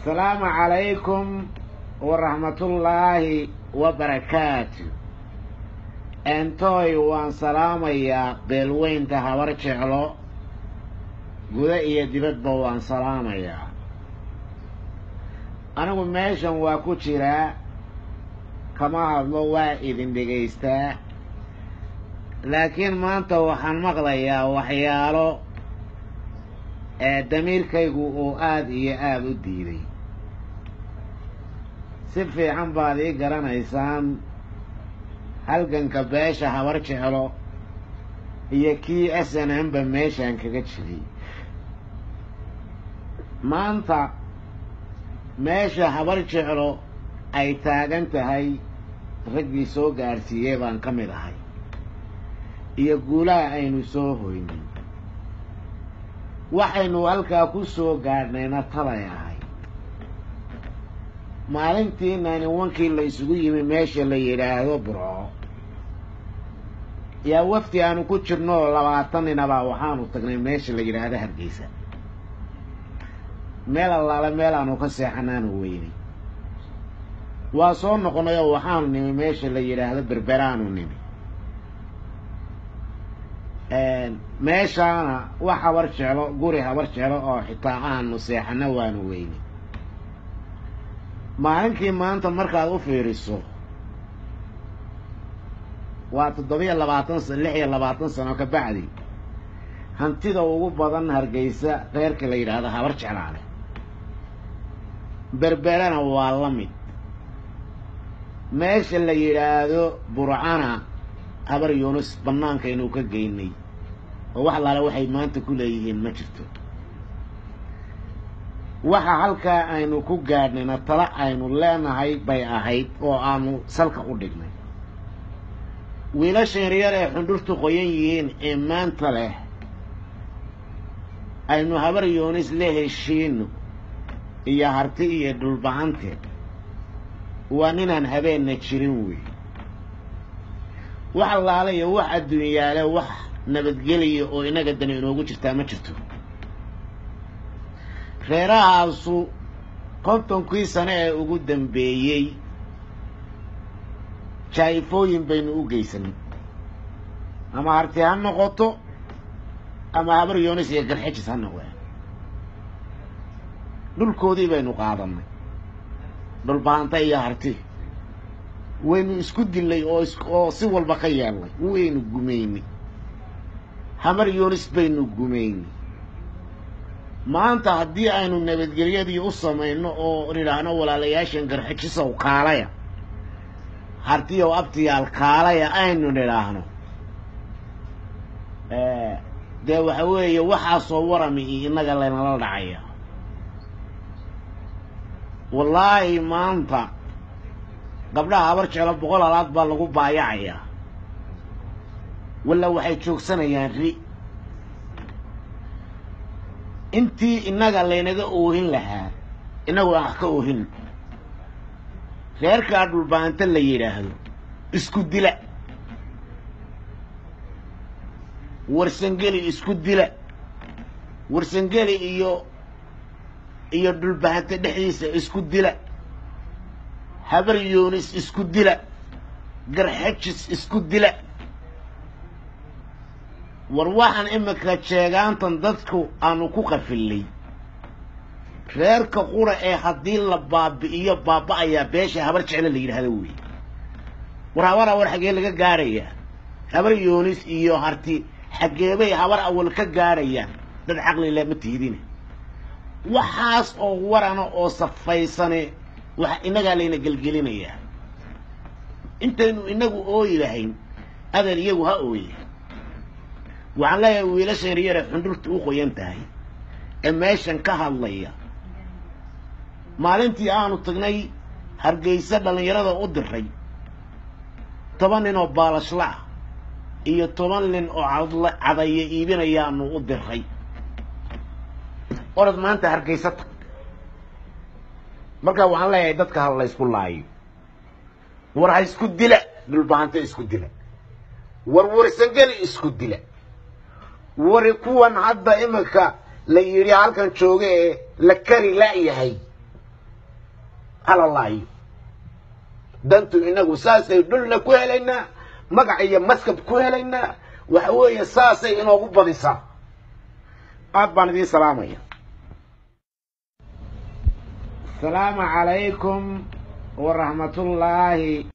Asalaamu calaykum waraxmatullaahi wabarakaatu. Entoy waan salaamayaa beelweynta Habar Jeclo, guda iyo dibadba waan salaamayaa. Anigu meeshan waa ku jiraa, kama hadlo, waa idin dhegaystaa, laakiin maanta waxaan maqlayaa waxyaalo ee damiirkaygu uu aada iyo aada u diiday. Si fiican baad ii garanaysaan halganka beesha Habar Jeclo iyo kii SNM ba meeshaan kaga jiray. Maanta meesha Habar Jeclo ay taagan tahay raggii soo gaadhsiiyey baan ka mid ahay, iyo guulaha aynu soo hoynay. Waxaynu halkaa ku soo gaadhnayna talay ahay. Maalintii 91-kii la isugu yimi meesha la yidhaahdo Burco, yaa wafdi aanu ku jirno 20 ninabaa waxaanu tagnay meesha la yidhaahdo Hargeysa. Meel allaale meel aanu ka seexanaanu weynay. Waa soo noqonay oo waxaanu nimi meesha la yidhaahdo Berberaanu nimi. Meeshaana wax Habar Jeclo, guri Habar Jeclo oo xitaa aanu seexano waanu weynay. Maalinkii maanta markaad u fiiriso waa 27, 26 sano ka bacdi, hantida ugu badan Hargeysa reerka la yidhaahdo Habar Jeclaale, Berberana waa la mid, meesha la yidhaahdo Burcana Habar Yuunus bannaankaynu ka geynay oo wax laale waxay maanta ku leeyihiin ma jirto. Waxa halkaa aynu ku gaadhnayna tala aynu leenahay bay ahayd oo aanu salka u dhignay. Wiilashan yaryar ee xundhurtu qoyan yihiin ee maanta leh aynu Habar Yuunis la heshiino iyo Harti iyo Dhulbahante, waa ninaan habeenna jirin wey. Wax allaale iyo wax adduunyaale, wax nabadgeliya oo inaga dani inoogu jirtaa ma jirto. Reerahaasu 50-kii sano ee ugu dambeeyey jaayifooyin baynu u geysanay, ama Harti ha noqoto ama Habar Yoonis iyo Garxijis ha noqdeen. Dhulkoodii baynu qaadanay, Dhulbaanta iyo Harti waynu isku dilnay oo si walba ka yeelnay, waynu gumaynay, Habar Yoonis baynu gumaynay. Maanta haddii aynu nabadgelyadii u samayno oo nidhaahno walaalayaashan Garxijisow kaalaya, Hartiyow abtiyaal kaalaya aynu nidhaahno, dee waxa weeye waxaasoo warami iyo innaga laynala dhacaya. Wallaahi maanta gabdhaha Habar Jeclo 100 halaad baa lagu baayacayaa, walla waxay joogsanayaan ri. Intii innaga laynaga oohin lahaa innagu aan wax ka oohin. Reerkaa Dhulbaanta la yidhaahdo isku dila, Warsangeli isku dila, Warsangeli iyo Dhulbahante dhexdiisa isku dila, Habar Yoonis isku dila, Garxajis isku dila. War waxaan imika jeegaantan dadku aanu ku qafilnay, reerka qura ee haddii la baabi'iyo baaba-ayaa beesha Habar Jeclo la yidhahdo wey. War Habar Awal xaggee laga gaarayaa? Habar Yoonis iyo Harti xaggeebay Habar Awal ka gaarayaan? Dad caqli le ma tihidine. Waxaas oo warana oo safaysane waxa innagaa layna gelgelinayaa. Intaynu inagu ooyi lahayn adeer iyagu ha ooye. Waxaan leeyahay wiilashan yaryare xundhurta u qoyan tahay ee meeshan ka hadlaya, maalintii aanu tagnay Hargeysa dhallinyarada u diray 10 nin oo baalashla ah iyo 10 nin oo cadaye iibinayaanu u diray. Orod maanta Hargeysa tag. Marka waxaan leeyahay dadka ha laysku laayo, war ha isku dila, Dhulbahante isku dila, war Warsangeli isku dila, wari kuwan hadda iminka la yidhi halkan jooga ee la kari la'yahay. Hala laayo. Dantu inagu saasay dhulna ku helaynaa, magac iyo maskab ku helaynaa. Waxa weeye saasay inoogu badisaa. Aad baan idiin salaamaya. Asalaamu calaykum waraxmatullaahi.